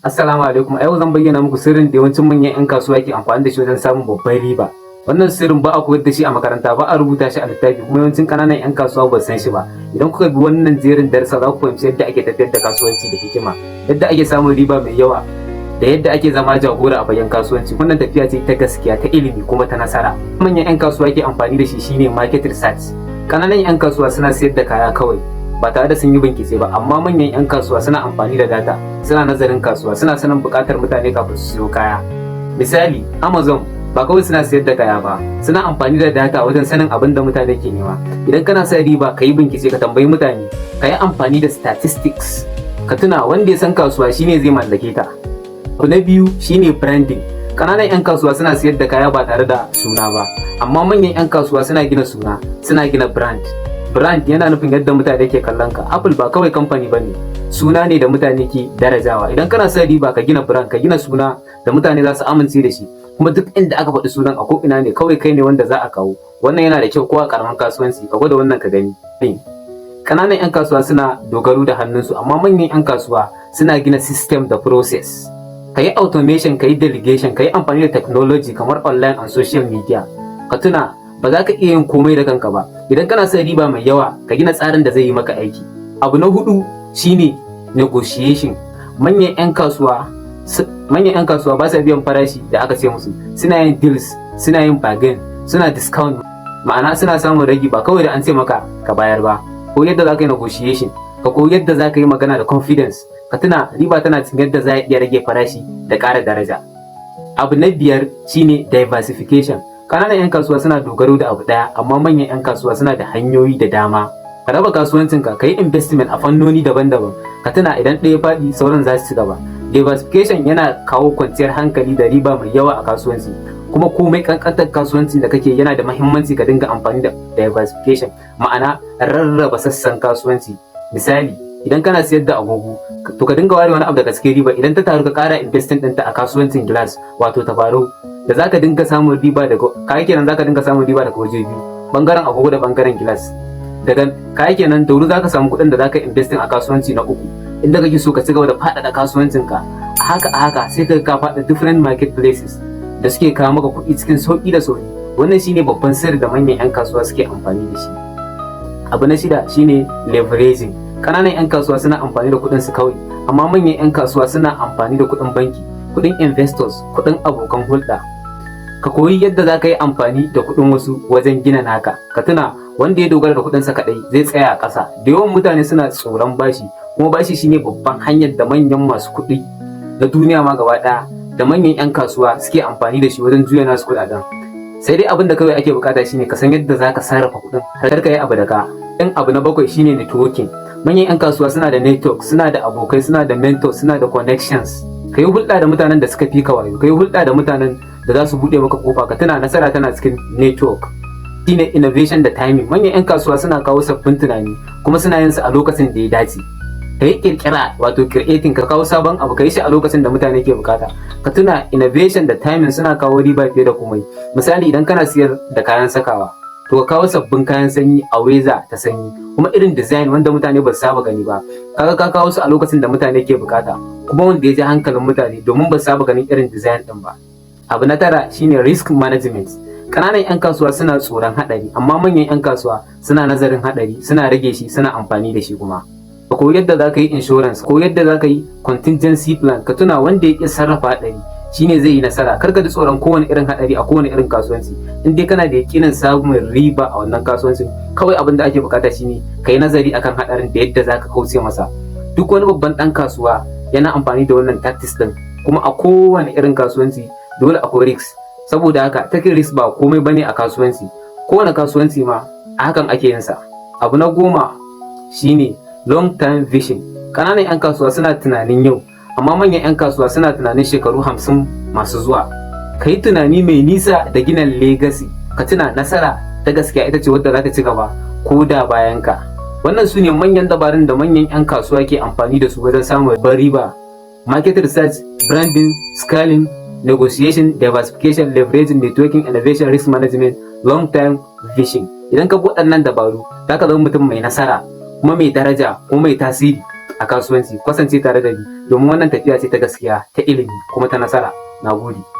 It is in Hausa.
Assalamu alaikum. A yau zan bayyana muku sirrin da yawancin manyan 'yan kasuwa ke amfani da shi wajen samun babban riba. Wannan sirrin ba a koyar da shi a makaranta, ba a rubuta shi a littafi, kuma yawancin ƙananan 'yan kasuwa ba su san shi ba. Idan kuka bi wannan jerin darussa, za ku fahimci yadda ake tafiyar da kasuwanci da hikima, yadda ake samun riba mai yawa, da yadda ake zama jagora a fagen kasuwanci. Wannan tafiya ce ta gaskiya, ta ilimi, kuma ta nasara. Manyan 'yan kasuwa ke amfani da shi shine market research. Ƙananan 'yan kasuwa suna sayar da kaya kawai ba tare da sun yi bincike ba, amma manyan 'yan kasuwa suna amfani da data, suna nazarin kasuwa, suna sanin buƙatar mutane kafin su siyo kaya. Misali, Amazon ba kawai suna sayar da kaya ba, suna amfani da data wajen sanin abin da mutane ke nema. Idan kana son riba, ka yi bincike, ka tambayi mutane, ka yi amfani da statistics. Ka tuna, wanda ya san kasuwa shine zai mallake ta. Abu na biyu shine branding. Ƙananan 'yan kasuwa suna sayar da kaya ba tare da suna ba, amma manyan 'yan kasuwa suna gina suna, suna gina brand. Brand yana nufin yadda mutane ke kallon ka. Apple ba kawai kamfani ba ne, suna ne da mutane ke darajawa. Idan kana son riba, ka gina brand, ka gina suna da mutane za su amince da shi, kuma duk inda aka faɗi sunan, a ko ina ne, kawai kai ne wanda za a kawo. Wannan yana da kyau ko a karamin kasuwanci. Ka gwada wannan ka gani. Ƙananan 'yan kasuwa suna dogaro da hannunsu, amma manyan 'yan kasuwa suna gina system da process. Ka yi automation, ka yi delegation, ka yi amfani da technology kamar online and social media. Ka tuna, ba za ka iya yin komai da kanka ba. Idan kana son riba mai yawa, ka gina tsarin da zai yi maka aiki. Abu na hudu shine negotiation. Manyan 'yan kasuwa ba sa biyan farashi da aka ce musu. Suna yin deals, suna yin bargain, suna discount, ma'ana suna samun ragi, ba kawai da an ce maka ka bayar ba. Ko yadda za ka yi negotiation, ka koyi yadda za ka yi magana da confidence. Ka tuna, riba tana cikin yadda za a iya rage farashi da ƙara daraja. Abu na biyar shine diversification. Ƙananan 'yan kasuwa suna dogaro da abu ɗaya, amma manyan 'yan kasuwa suna da hanyoyi da dama. Ka raba kasuwancinka, ka yi investment a fannoni daban-daban. Ka tuna, idan ɗaya faɗi, sauran za su ci gaba. Diversification yana kawo kwanciyar hankali da riba mai yawa a kasuwanci. Kuma komai kankantar kasuwancin da kake, yana da mahimmanci ka dinga amfani da diversification, ma'ana rarraba sassan kasuwanci. Misali, idan kana siyar da agogo, to ka dinga ware wani abu daga cikin riba. Idan ta taru, ka ƙara investing ɗinta a kasuwancin glass, wato tabarau, da zaka dinga samun riba daga kaya. Kenan zaka dinga samun riba daga waje biyu, bangaren agogo da bangaren glass. Daga kaya kenan da wuri zaka samu kuɗin da zaka investing a kasuwanci na uku, inda kake so ka ci gaba da faɗaɗa kasuwancinka. A haka a haka sai ka faɗa different marketplaces da suke kawo maka kuɗi cikin sauƙi da sauri. Wannan shine babban sirri da manyan 'yan kasuwa suke amfani da shi. Abu na shida shine leveraging. Ƙananan 'yan kasuwa suna amfani da kuɗin su kawai, amma manyan 'yan kasuwa suna amfani da kuɗin banki, kuɗin investors, kuɗin abokan hulɗa. Ka koyi yadda za ka yi amfani da kuɗin wasu wajen gina naka. Ka tuna, wanda ya dogara da kuɗinsa kaɗai zai tsaya a ƙasa. Da yawan mutane suna tsoron bashi, kuma bashi shine babban hanyar da manyan masu kuɗi na duniya ma gaba ɗaya da manyan 'yan kasuwa suke amfani da shi wajen juya nasu kuɗaɗen. Sai dai abin da kawai ake bukata shine ka san yadda za ka sarrafa kuɗin har ka yi abu da ka ɗin. Abu na bakwai shine networking. Manyan 'yan kasuwa suna da network, suna da abokai, suna da mentors, suna da connections. Ka yi hulɗa da mutanen da suka fi ka wayo, ka yi hulɗa da mutanen da za su buɗe maka kofa. Ka tuna, nasara tana cikin network. Shine innovation da timing. Manyan 'yan kasuwa suna kawo sabbin tunani, kuma suna yin su a lokacin da ya dace. Ka yi kirkira, wato creating, ka kawo sabon abu, ka yi shi a lokacin da mutane ke bukata. Ka tuna, innovation da timing suna kawo riba fiye da komai. Misali, idan kana siyar da kayan sakawa, to ka kawo sabbin kayan sanyi a weather ta sanyi, kuma irin design wanda mutane ba su saba gani ba. Kaga ka kawo su a lokacin da mutane ke bukata, kuma wanda ya ji hankalin mutane, domin ba su saba ganin irin design din ba. Abu na tara shine risk management. Ƙananan 'yan kasuwa suna tsoron haɗari, amma manyan 'yan kasuwa suna nazarin haɗari, suna rage shi, suna amfani da shi. Kuma ka koyi yadda za ka yi insurance ko yadda za ka yi contingency plan. Ka tuna, wanda ya ƙi sarrafa haɗari shine zai yi nasara. Kar ka ji tsoron kowane irin haɗari a kowane irin kasuwanci, in dai kana da yakinin samun riba a wannan kasuwancin. Kawai abin da ake bukata shine ka yi nazari akan haɗarin da yadda za ka kauce masa. Duk wani babban ɗan kasuwa yana amfani da wannan tactics din. Kuma a kowane irin kasuwanci dole akwai risk, saboda haka taking risk ba komai bane a kasuwanci. Kowane kasuwanci ma a hakan ake yin sa. Abu na 10 shine long term vision. Ƙananan 'yan kasuwa suna tunanin yau, amma manyan 'yan kasuwa suna tunanin shekaru 50 masu zuwa. Ka yi tunani mai nisa da gina legacy. Ka tuna, nasara ta gaskiya ita ce wadda za ta ci gaba ko da bayan ka. Wannan su ne manyan dabarun da manyan 'yan kasuwa ke amfani da su wajen samun riba: market research, branding, scaling, negotiation, diversification, leveraging, networking, innovation, risk management, long term vision. Idan ka bi waɗannan dabaru, za ka zama mutum mai nasara, kuma mai daraja, kuma mai tasiri. a kasuwanci. Kasance tare da ni, domin wannan tafiya ce ta gaskiya, ta ilimi, kuma ta nasara. Na gode.